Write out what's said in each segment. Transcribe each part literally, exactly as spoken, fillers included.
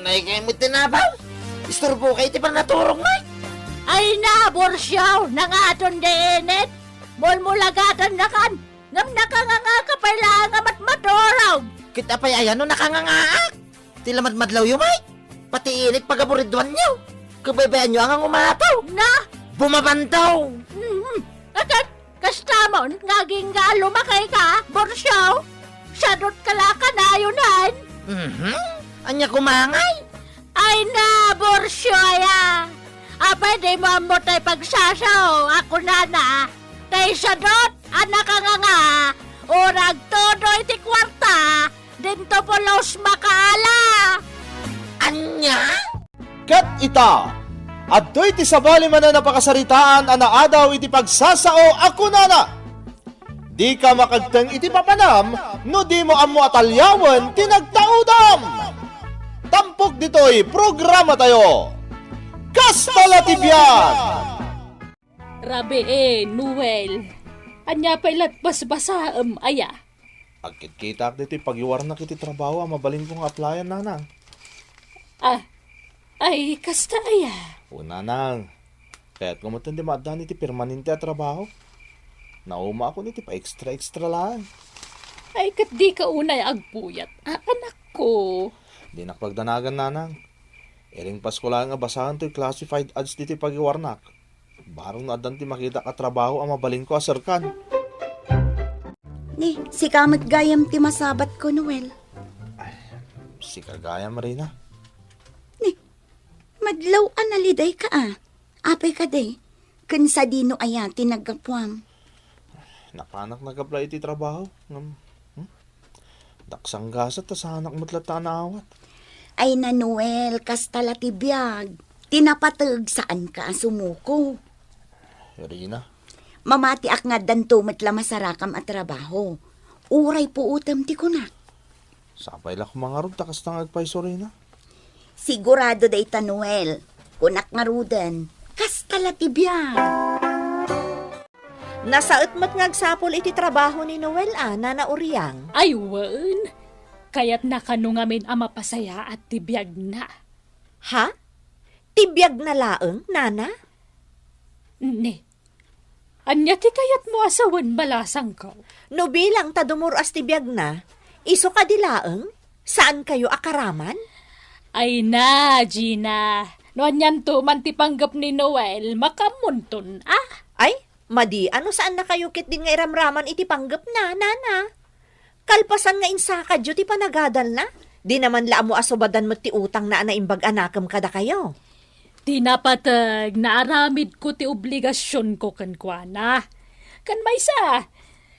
Ay, kay mo tinabaw? Isturbo kay ti panaturog, Mike. Ay na, Borsiaw, nangaton di init. Mulmulagatannakan, ngem nakanganga ka pay laeng a matmaturog. Ket apay aya no nakangangaak? Ti lamadmadlawyo, Mike. Pati init pagaburidwanyo. Kabaybayanyo a nga umataw. Na? Bumabandaw. Mhm. Akat, kastamon, nga agingga a lumakay ka, Borsiaw? Sadot ka la kanayon. Mhm. Ania kumangay? Ay na, Borsiaw aya. Apay di mo ammo tay pagsasao, a kunana, tay sadot a nakanganga, o nagtudo iti kuarta, dinto pulos makaala. Ania? Ket ita, adtoy ti sabali manen a pakasaritaan a naadaw iti pagsasao a kunana, "Dika makagteng iti papanam no dimo ammo a taliawen ti nagtaudam." Tampok ditoy programatayo, Kasta la ti Biag! Rabii, Noel. Ania pay lat basbasaem aya? Agkitkitaak ditoy pagiwarnak iti trabaho a mabalinko nga applyan, nanang. Ah, ay, kasta aya? O, nanang. Kayatko metten ti maaddaan iti permanente a trabaho. Naumaakon iti pa-extra-extra laeng. Ay, ket dika unay agpuyat, a, anakko. Dinak pagdanagan, nanang. Iring Pasko laeng a basaen toy classified ads ditoy pagiwarnak. Barang no addan ti makitak a trabaho a mabalinko a serkan. Ni, sika met gayam ti masabatko, Noel. Ay, sika gayam, Rina. Ni, madlaw a nalidayka a. Apay kadi? Ken sadino aya ti naggapuam? Napanak nagapla iti trabaho. Ngem, hmm? Daksang gasat ta saanak met latta a naawat. Ay na, Noel, kasta la ti biag. Ti napateg, saanka a sumuko. Rina? Mamatiak nga addanto met la masarakam a trabaho. Uray puotem ti kunak. Sapay la koma ngarud ta kasta nga agpayso, Rina. Sigurado dayta, Noel. Kunak ngaruden, kasta la ti biag. Nasaet met nga agsapul iti trabaho ni Noel a, Nana Uriang. Ay wen, kayatna kano ngamin a mapasayaat ti biagna. Ha? Ti biagna laeng, Nana? Ne, ania ti kayatmo a sawen, balasangko? No bilang ta dumur-as ti biagna, isu kadi laeng? Saankayo a karaman? Ay na, Gina. No anianto man ti panggep ni Noel, makaammonton a. Ay, madi a no saannakayo ketdin nga iramraman iti panggepna, Nana. Kalpasan nga insakadyo ti panagadalna, dina man la ammo a subadan met ti utangna a naimbag a nakem kadakayo. Ti napateg, naaramidko ti obligasionko kenkuana. Ken maysa,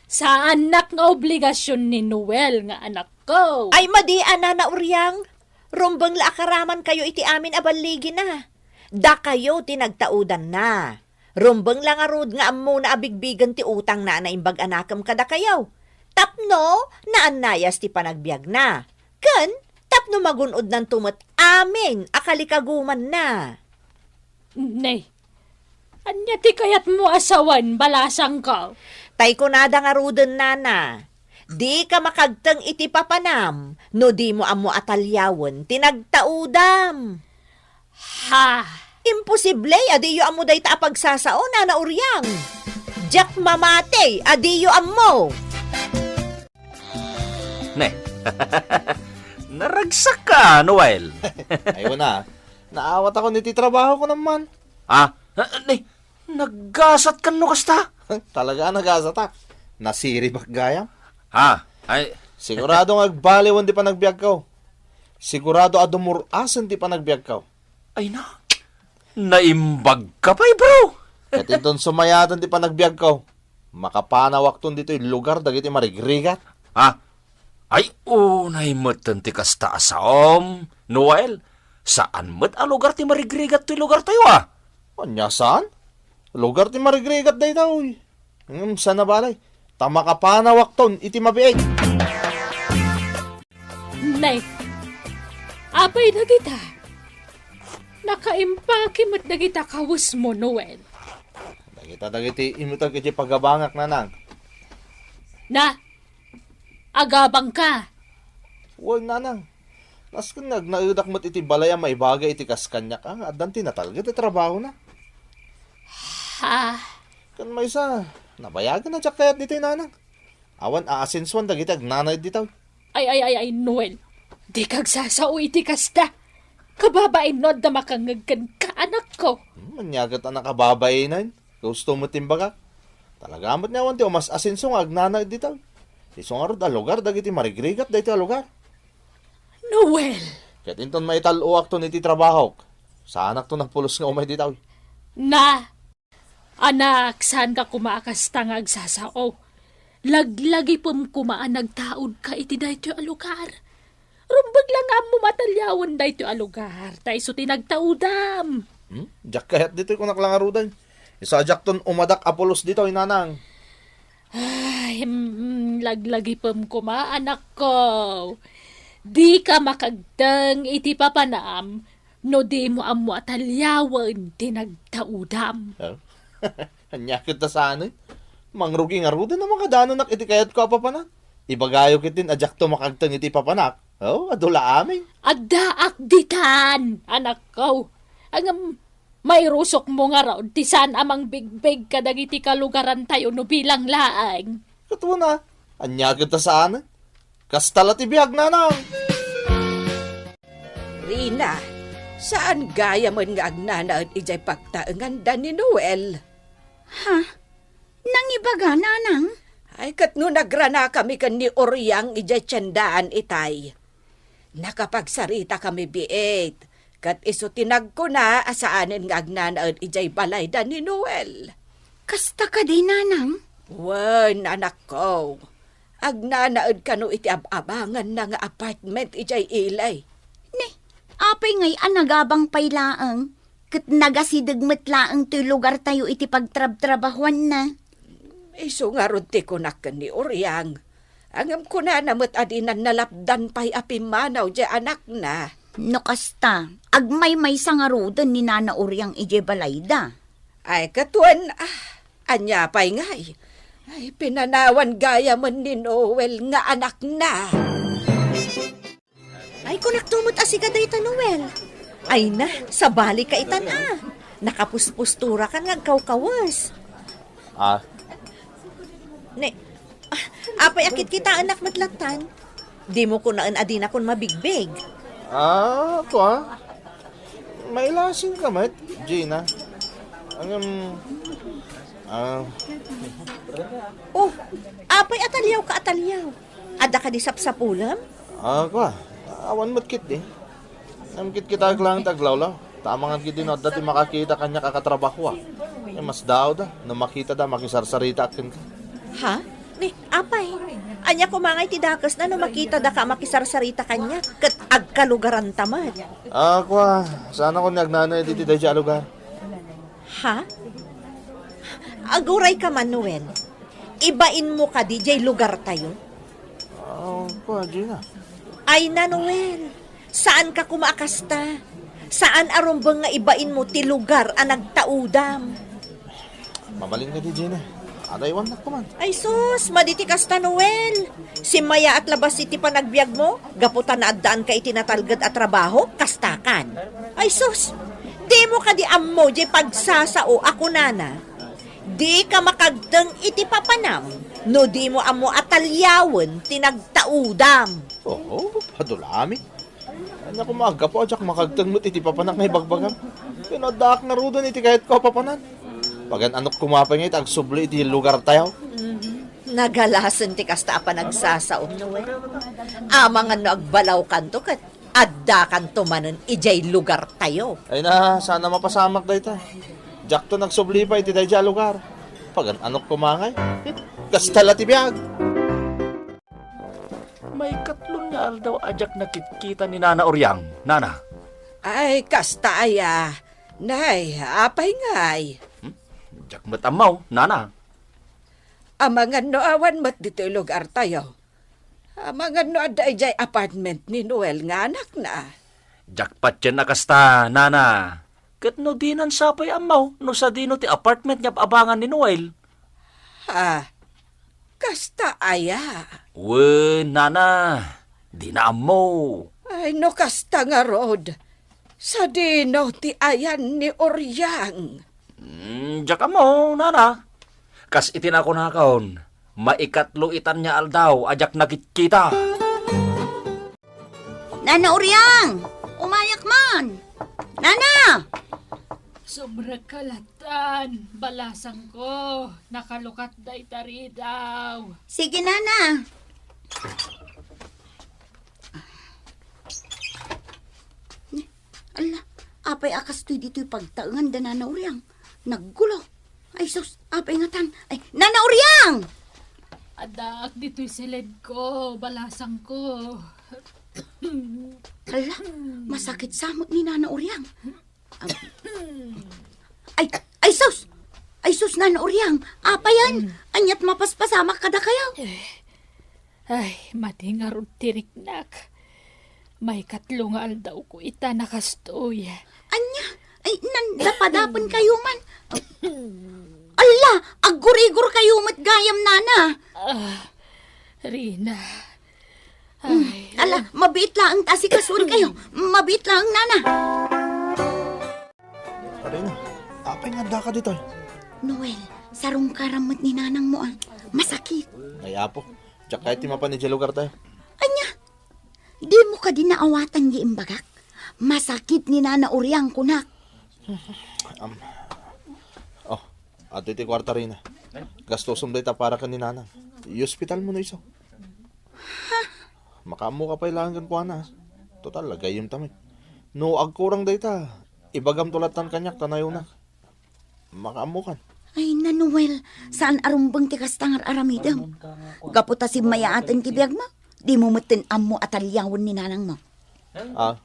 saannak nga obligasion ni Noel nga anakko. Ay, madi a, Nana Uriang, rumbeng la a karamankayo iti amin a balligina. Dakayo ti nagtaudanna. Rumbeng la ngarud nga ammona a bigbigen ti utangna a naimbag a nakem kadakayo. Tapno naannayas ti panagbiagna. Ken tapno magun-odnanto met amin a kalikagumanna. Ne, ania ti kayatmo a sawen, balasangko? Tay kunada ngaruden, Nana, dika makagteng iti papanam no dimo ammo a taliawen ti nagtaudam. Ha? Imposible a diyo ammo dayta a pagsasao, Nana Uriang. Diak mamati a diyo ammo. Ne. Naragsak ka, Noel. Ay, wala. Naawat ako iti trabaho ko naman. Ah, ne. Naggasat ka no kasta? Talaga, nagasatak. Nasiribak gayam. Ha? Ay. Sigurado nga agbaliwen ti panagbiagko. Sigurado a dumur-asen ti panagbiagko. Ay na, naimbag ka pay, bro. Ket inton sumayaten ti panagbiagko, makapanawakton ditoy lugar dagiti marigrigat. Ha? Ay, unay metten ti kasta a saom, Noel. Saan met a lugar ti marigrigat toy lugartayo, a? Ania saan? Lugar ti marigrigat dayta, uy. Ngem saan a balay, ta makapanawakton iti mabiit. Nay, apay dagita? Nakaimpake met dagita kawesmo, Noel. Dagita dagiti immutag iti pagabangak, nanang. Na, agabangka? Wen, nanang. Nasken nga agnaedak met iti balay a maibaga iti kas kaniak, a, nga addan ti natalged a trabahona. Ha? Ken maysa, nabayagen a diak kayat ditoy, nanang. Awan aasensuan dagiti agnanaed ditoy. Ay, ay, ay, ay, Noel. Dika agsasao iti kasta. Kababain no adda makangngeg kenka, anakko. Hmm, ania ket a nakababain? Gusto met ti imbagak. Talaga met nga awan ti umas-asenso nga agnanaed ditoy. Isu ngarud a lugar dagiti marigrigat daytoy a lugar. Noel! Ket inton maital-oakton iti trabahok, saanakto napulos nga umay ditoy. Na, anak, saanka koma a kasta nga agsasao. Laglagipem koma a nagtaudka iti daytoy a lugar. Rumbeng la nga ammom a talliawen daytoy a lugar, ta isu ti nagtaudam. Hmm? Diak kayat ditoy, kunak la ngaruden. Isu a diakton umadak a pulos ditoy, nanang. Ay, mm, laglagipem koma, anakko. Dika makagteng iti papanam no dimo ammo a talliawen ti nagtaudam. Oh. Ania ket ta saan? Mangrugi ngaruden a makadanonak iti kayatko a papanan. Ibagayo ketdin a diakto makagteng iti papanak. Oh, adu la amin. Addaak ditan, anakko. Ngem, mairusokmo ngarud ti saan a mangbigbig kadagiti kalugarantayo no bilang laeng. Ket wen a, ania ket ta saan? Kasta la ti biag, nanang. Rina, saan gayamen nga agnanaed idiay pagtaenganda ni Noel? Ha? Nangibaga, nanang? Ay, ket no nagranakami ken ni Oriang idiay tiendaan itay, nakapagsaritakami biit, ket isu ti nagkuna a saanen nga agnanaed idiay balayda ni Noel. Kasta kadi, nanang? Wen, anakko. Agnanaed kano iti ab-abanganna nga apartment idiay ili. Ni, apay ngay a nagabang pay laeng, ket nagasideg met laeng toy lugartayo iti pagtrabtrabahuanna? Isu ngarud ti kunak ken ni Oriang. Ngem kunana met a dinan nalapdan pay a pimmanaw diay anakna. No kasta, agmaymaysa ngaruden ni Nana Oriang idiay balayda. Ay, ket wen, ah, ania pay ngay? Ay, pinanawan gayamen ni Noel nga anakna. Ay, kunakto met a sika dayta, Noel. Ay na, sabali ka itan a. Nakapuspusturakan nga agkawkawes. Ah. Ne, ah, apay a kitkitaennak met lattan? Dimo kunaen a dinakon mabigbig. Ah, kua? Mailasin ka met, Gina. Ngem, ah, Oh, apay a taliaw ka a taliaw? Adda kadi sapsapulem? Ah, kua, awan met ketdi. Ngem kitkitaek laeng ti aglawlaw. Ta amangan ketdi no adda ti makakita kaniak a katrabahoak. Eh, mas daawda no makitada a makisarsaritaak kenka. Ha? Ni, apay, ania koma ngay ti dakesna no makitada ka a makisarsarita kaniak ket agkalugaranta met? Ah, kua, saan a koni agnanaed iti daydiay a lugar? Ha? Aguray ka man, Noel. Ibainmo kadi diay lugartayo? Ah, kua, Gina. Ay na, Noel. Saan ka koma a kasta. Saan a rumbeng nga ibainmo ti lugar a nagtaudam. Mabalin kadi, Gina. Adaywannak koma. Ay sus, madi ti kasta, Noel. Simmayaat labas iti panagbiagmo, gapu ta naaddaanka iti natalged a trabaho, kastakan. Ay sus, dimo kadi ammo diay pagsasao a kunana, "Dika makagteng iti papanam no dimo ammo a taliawen ti nagtaudam." Oho, padulami. Ania koma a gapu a diak makagteng met iti papanak nga ibagbagam? Ken addaak ngaruden iti kayatko a papanan. Pagan-anok koma pay nga iti agsubli iti lugartayo. Nagalasen ti kasta a panagsasao, Noel. Amangan no agbalawkanto ket addakanto manen idiay lugartayo. Ay na, saan a mapasamak dayta. Diakto nagsubli pay iti daydiay a lugar. Pagan-anok koma ngay. Kasta la ti biag. Maikatlon nga aldaw a diak nakitkita ni Nana Oriang, Nana. Ay, kasta aya. Nay, apay ngay? Hmm? Diak met ammo, Nana. Amangan no awan met ditoy lugartayo. Amangan no adda idiay apartment ni Noel nga anakna. Diak patien a kasta, Nana. Ket no dinan sapay ammo no sadino ti apartment nga ab-abangan ni Noel. Ha? Kasta aya? Wen, Nana. Dina ammo. Ay, no kasta ngarud, sadino ti ayan ni Uriang? Mm, diak ammo, nana. Kas iti nakunakon, maikatlo itan nga aldaw a diak nakitkita. Nana Uriang! Umayak man! Nana! Sobra ka latan, balasangko. Nakalukat dayta ridaw. Sige, Nana. Ala, apay a kastoy ditoy pagtaengan da Nana Uriang? Naggulo. Ay, sus, apay ngatan? Ay, Nana Uriang! Addaak ditoy siledko, balasangko. Ala, masakit sa met ni Nana Uriang. Am-, ay, ay, sus! Ay, sus, Nana Uriang! Apayan? Ania't mapaspasamak kadakayo? Ay, madi ngarud ti riknak. Maikatlo nga aldawko ita a kastoy. Ania? Ay, nandapadapen kayo man. Ala, aggurigor kayo met gayam, Nana. Ah, Rina. Ay, ala, mabiit laeng ta asikasuan kayo. Mabiit laeng, Nana. Rina, apay nga addaka ditoy? Noel, sarungkaram met ni nanangmo, ah. Masakit. Ay, Apo. Diak kayat ti mapan idiay lugartayo. Ania? Dimo kadi naawatan ti imbagak? Masakit ni Nana Uriang, kunak. Am, oh, adtoy ti kuarta, Rina. Gastusom dayta para ken ni Nanang. I-ospitalmo no isu. Makaammoka pay laeng kenkuana. Total, gayyemta met. No agkurang dayta, ibagamto lattan kaniak ta nayonak. Makaammokan. Ay, Noel, saan a rumbeng ti kasta nga ar-aramidem? Gapu ta simmayaaten ti biagmo, dimo metten ammo a taliawen ni nanangmo. Ah.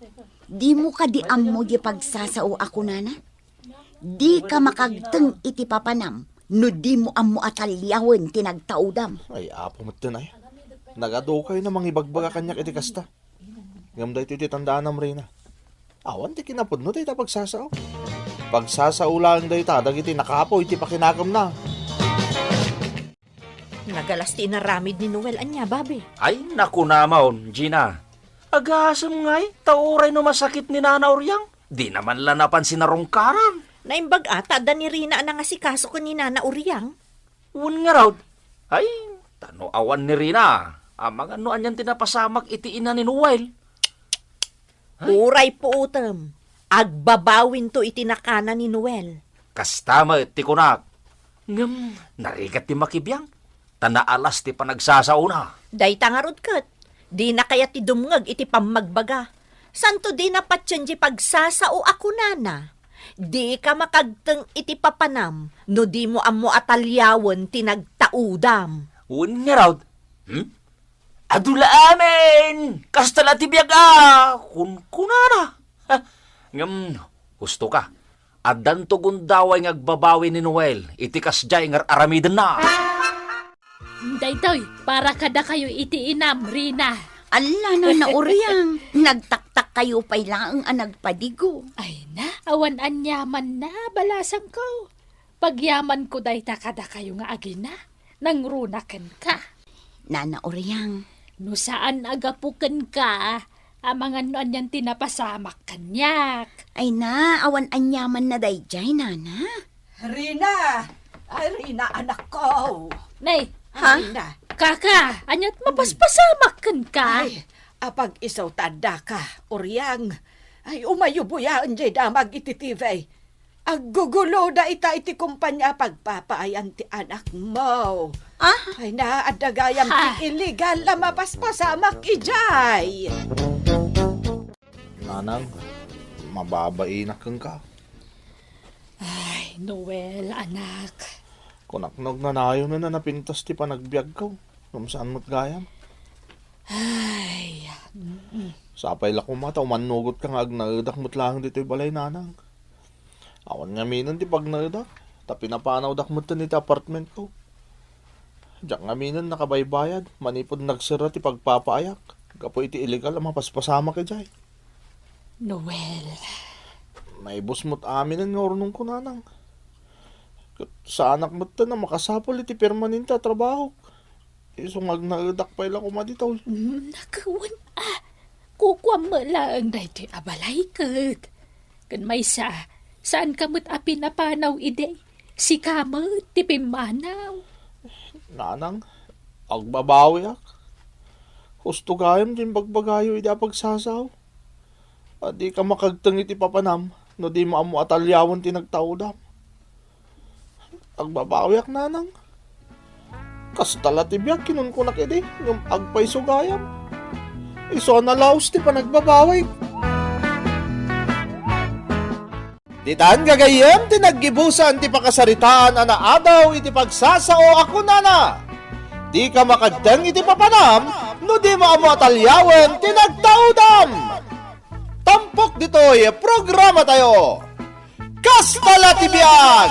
Dimo kadi ammo di pagsasao a kunana? Dika makagteng iti papanam no dimo ammo a taliawen ti nagtaudam. Ay, Apo metten ay. Nagadukay na mangibagbaga kaniak iti kasta. Ngem daytoy ti tandaanam, Rina. Awan ti kinapudno dayta pagsasao. Pagsasao laeng dayta dagiti nakapuy ti pakinakemna. Nagalas ti inaramid ni Noel ania, babe. Ay, nakunamon, Gina. Agasem ngay, ta uray no masakit ni Nana Uriang, dina man la napan sinarungkaran. Naimbag a ta adda ni Rina a nangasikaso ken ni Nana Uriang. Wen ngarud, ay, ta no awan ni Rina, amangan no anian ti napasamak iti ina ni Noel. Ay. Uray puotem, agbabawinto iti nakana ni Noel. Kasta met ti kunak. Ngem, narigat ti makibiang, ta naalas ti panagsasaona. Dayta ngarud ket, dina kayat ti dumngeg iti pammagbaga. Santo dina patien ti pagsasao a kunana, "Dika makagteng iti papanam no dimo ammo a taliawen ti nagtaudam." Wen ngarud, hmm? Adu la amin! Kasta la ti biag a! Kunkunana. Ha, ngem, husto ka. Addanto gundaway nga agbabawi ni Noel iti kasdiay nga ar-aramidenna. Daytoy, para kadakayo iti inam, Rina. Alla, Nana Uriang, nagtaktak kayo pay laeng a nagpadigo. Ay na, awan aniaman na, balasangko. Pagyamanko dayta kadakayo nga agina, nangruna kenka. Nana Uriang. No saan a gapu kenka, amangan no anian ti napasamak kaniak. Ay na, awan aniaman na daydiay, Nana. Rina! Ay, Rina, anakko! Nay! Ha? Rina! Kaka, aniat mapaspasamak kenka? Ay, apag-iso ta addaka, Uriang. Ay, umayo buyaen jay damag iti T V. Agguguloda ita iti kumpanya a pagpapaayan ti anakmo. Ah? Ay, na, adda gayam ti illegal a mapaspasamak idiay. Nanang, mababainak kenka. Ay, Noel, anak. Kunak no agnanayon a napintas ti panagbiagko, ngem saan met gayam. Ay, mm. Sapay la koma ta umannugotka nga agnaedak met laeng ditoy balay, Nanang. Awan ngaminen ti pagnaedak, ta pinapanawdak metten iti apartmentko. Diak ngaminen nakabaybayad manipud nagserra ti pagpapaayak gapu iti illegal a mapaspasamak idiay. Noel. Naibus met aminen nga urnongko, Nanang. Ket saanak metten a makasapul iti permanente a trabahok. Isu nga agnaedak pay la koma ditoy. Mm, nakawan, ah. Pupukuam met laeng daytoy a balay ket. Ken maysa, saanka met a pinapanaw idi. Sika met ti pimmanaw. Nanang, agbabawiak. Husto gayam ti imbagbagayo idi a pagsasao. A dika makagteng iti papanam no dimo ammo a taliawen ti nagtaudam. Agbabawiak, nanang. Kasta la ti biag kinunkunak idi, ngem agpayso gayam. Isu a nalaus ti panagbabawik. Ditan gagayyem ti naggibusan ti pakasaritaan a naadaw iti pagsasao a kunana, "Dika makagteng iti papanam no dimo ammo a taliawen ti nagtaudam." Tampok ditoy programa tayo. Kasta la ti biag!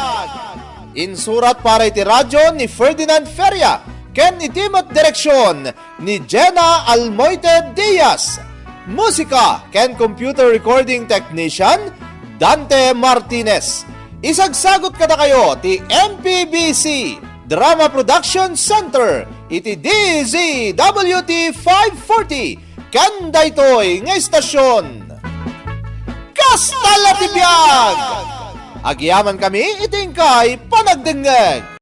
Insurat para iti radyo ni Ferdinand Feria ken iti met direksion ni Jenna Almoite Diaz. Musika ken computer recording technician, Dante Martinez. Isagsagot kadakayo ti M P B C Drama Production Center iti D Z W T five forty ken daytoy nga istasyon. Kasta la ti biag! Agyamankami iti inkay panagdengngeg.